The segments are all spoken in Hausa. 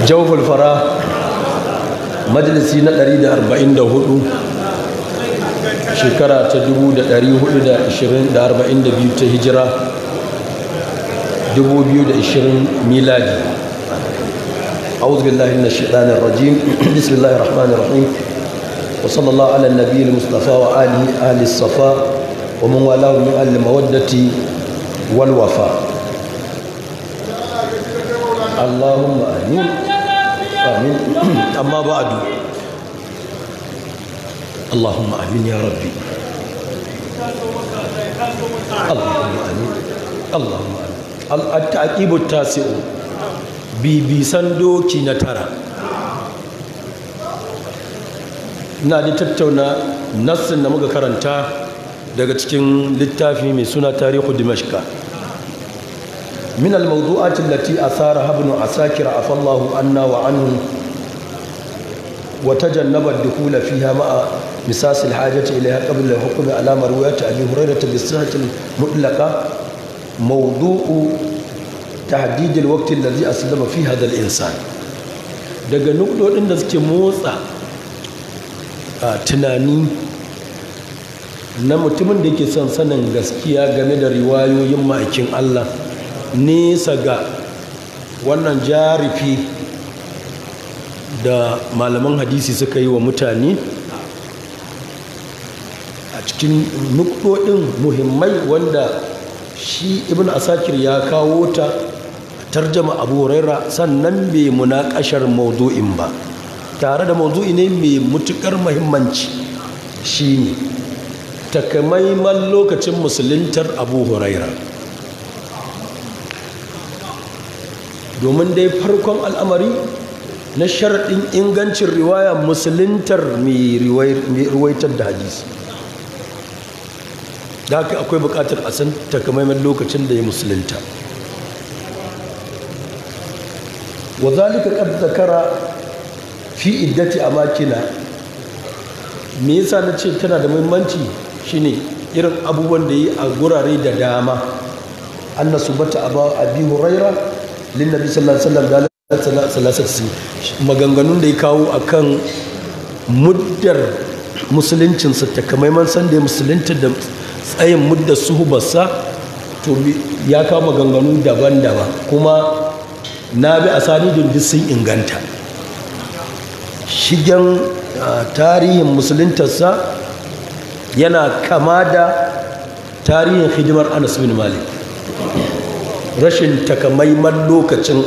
Jawful Fara, majalisi na 144, shekara ta 1442 ta hijira, 2020 miladi. أعوذ بالله من الشيطان الرجيم. بسم الله الرحمن الرحيم، وصلى الله على النبي المصطفى وآله أهل الصفاء ومن والاه من أهل المودة والوفاء. اللهم آمين آمين. أما بعد، اللهم آمين يا ربي، اللهم آمين اللهم آمين. التعقيب التاسع، bibisan doki na tara. Ina da tattauna nassin da muka karanta daga cikin littafi mai suna Tarihu Dimashqa. Min al-mawdu'at allati atharaha Ibn Asakir afallahu anna wa anhu wa tajannaba ad-dukhul fiha ma'a misas al-hajati ilayha qabla al-hukm ala marwiyat Abi Hurairah bis-sihhati al-mutlaqa, mawdu'u tahdid al-waqt alladhi aslama fi hadha al-insan. Daga nukdodin da suke motsa tunani na mutumin da yake son sanin gaskiya game da riwayoyin ma'aikin Allah, nesa ga wannan jarifi da malaman hadisi suka yi wa mutane, a cikin nukdodin muhimmai wanda shi Ibn Asakir ya kawo ta tarjama Abu Huraira, sannan bai munakashar maudu'in ba, tare da maudu'i ne mai mutukar muhimmanci, shine takamaiman lokacin musuluntar Abu Huraira. Domin dai farkon al'amari na sharaɗin ingancin riwaya musuluntar mai ruwaitar da hadisi, da haka akwai buƙatar a san takamaiman lokacin da ya musulunta. Wazalika qad zakara fi iddati amakina. Me yasa na ce tana da muhimmanci shine irin abubuwan da yi a gurare da dama. Anna subata Abi Huraira lin nabi sallallahu alaihi wasallam, maganganun da ya kawo akan muddar musuluncinsa, takamaiman san da ya musulunta da tsayin muddar suhubarsa, to ya kawo maganganu daban-daban, kuma na bi asanidun duk sun inganta. Shigen tarihin musuluntarsa yana kama da tarihin hidimar Anas bin Malik, rashin takamaiman lokacin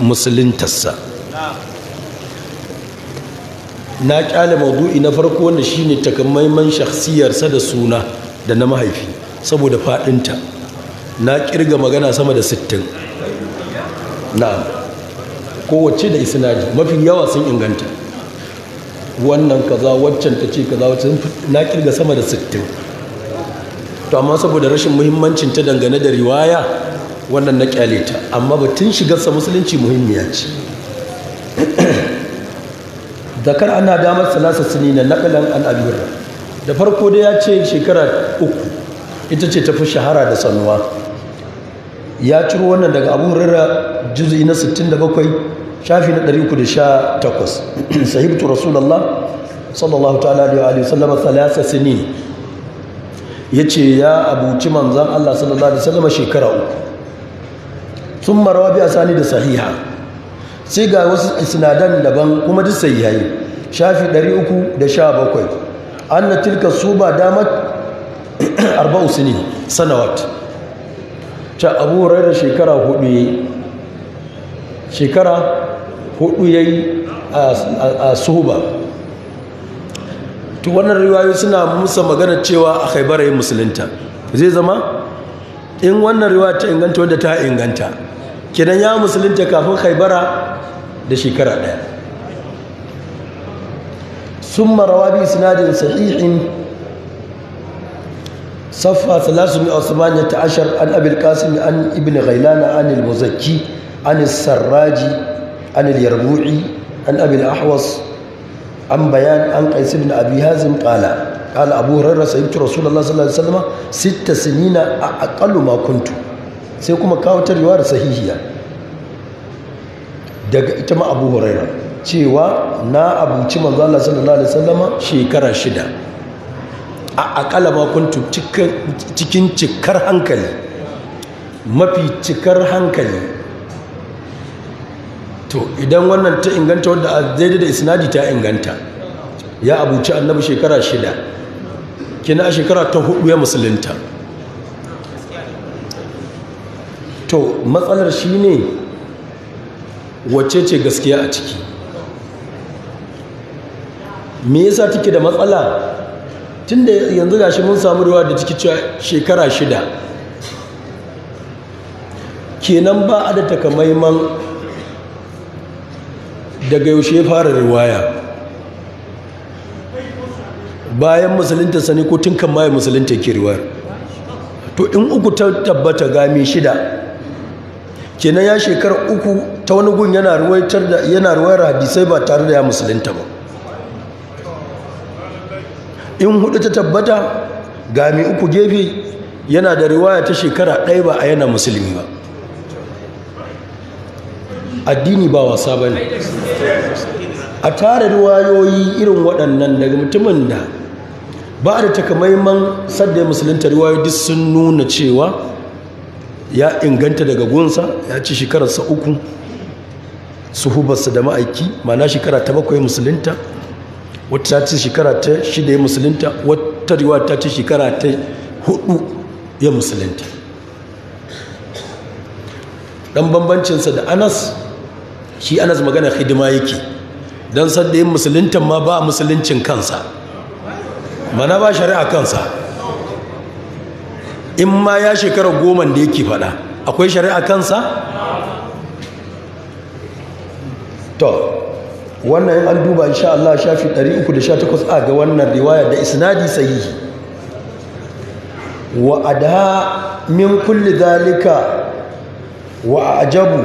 musuluntarsa. Na kyale maudu'i na farko wanda shine takamaiman shakhsiyarsa da suna da na mahaifi saboda fadinta. Na kirga magana sama da 60. Na'am, kowace da isnadi mafi yawa sun inganta. Wannan kaza, waccan ta ce kaza, waccan, na kirga sama da 60. To amma saboda rashin muhimmancin ta dangane da riwaya, wannan na kyale ta. Amma batun shigarsa musulunci muhimmiya ce. Zakar ana damar salasa sinina naqalan an Abi Hurairah. Da farko dai ya ce shekara 3 ita ce tafi shahara da sanuwa. Ya ciro wannan daga Abu Hurairah, juz'i na 67, shafi na 318. Sahibtu Rasulullah sallallahu ta'ala alaihi wa sallam thalatha sinin. Yace ya abuci manzon Allah sallallahu alaihi wasallam shekara 3. Thumma rawa bi asani da sahiha. Sai ga wasu isnadan daban kuma duk sahihai, shafi 317. Anna tilka suba damat 4 sinin sanawat. Ta Abu Hurairah shekara 4 yayi, shekara 4 yayi a suba. To wannan riwayoyi suna musa magana cewa a Khaibar yayin musulunta. Zai zama in wannan riwaya ta inganta, wanda ta inganta, kenan ya musulunta kafin Khaibara da shekara 1. Summa rawa bi isnadin sahihin صفحة 318 عن أبي القاسم عن ابن غيلان عن المزكي عن السراج عن اليربوعي عن أبي الأحوص عن بيان عن قيس بن أبي هازم قال قال أبو هريرة سيبت رسول الله صلى الله عليه وسلم 6 سنين أقل ما كنت. Sai kuma kawo ta riwayar sahihiya. Daga ita ma Abu Huraira cewa na abuci manzo Allah sallallahu alaihi wasallama shekara 6 a akala ma kuntu cikin cikar hankali, mafi cikar hankali. To idan wannan ta inganta, wadda daidai da isnadi ta inganta, ya abuci annabi shekara 6, kina a shekara ta 4 ya musulunta. To matsalar shine wacce ce gaskiya a ciki? Me yasa take da matsala? Tunda yanzu gashi mun samu ruwa da ciki cewa shekara 6, kenan ba a da takamaiman daga yaushe ya fara riwaya, bayan musulunta sani ko tun kan maye musulunta ke riwayar. To in 3 ta tabbata gami 6, kenan ya shekara 3 ta wani gun yana ruwaitar da yana ruwayar hadisai ba tare da ya musulunta ba. In 4 ta tabbata gami 3 gefe, yana da riwaya ta shekara 1 ba a yana musulmi ba. Addini ba wasa ba ne. A tara riwayoyi irin waɗannan daga mutumin da ba da takamaiman sadda ya musulunta, riwayoyi duk sun nuna cewa ya inganta daga gunsa, ya ci shekararsa 3 suhubarsa da ma'aiki, ma'ana shekara ta 7 musulunta, wata ta ci shekara ta 6 ya musulunta, wata riwaya ta ci shekara ta 4 ya musulunta. Dan bambancinsa da Anas, shi Anas magana hidima yake, don sadda yin musuluntan ma ba musuluncin kansa, mana ba shari'a kansa. In ma ya shekara 10 da yake faɗa, akwai shari'a kansa? To wannan in an duba insha Allah shafi 318 a ga wannan riwaya da isnadi sahihi. Wa adha min kulli dhalika wa ajabu,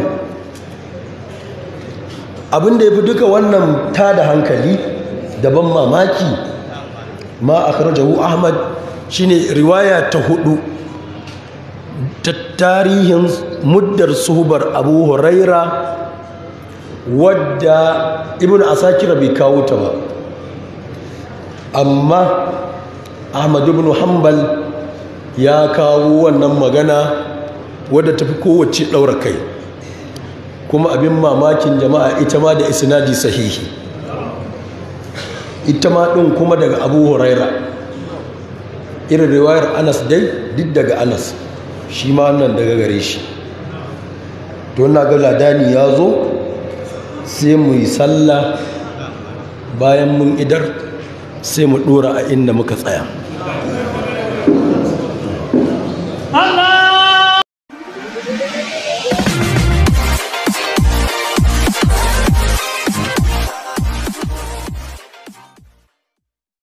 abinda yafi duka wannan tada hankali da ban mamaki, ma akhrajahu Ahmad, shine riwaya ta 4 ta tarihin muddar suhubar Abu Huraira, wadda Ibn Asakir bai kawo ta ba, amma Ahmad ibn Hanbal ya kawo wannan magana wadda tafi kowace ɗaura kai. Kuma abin mamakin jama'a, ita ma da isnadi sahihi, ita ma ɗin kuma daga Abu Huraira, irin riwayar Anas dai duk daga Anas, shi ma nan daga gare shi. To ina ga ladani ya zo, sai mu yi sallah, bayan mun idar sai mu ɗora a inda muka tsaya.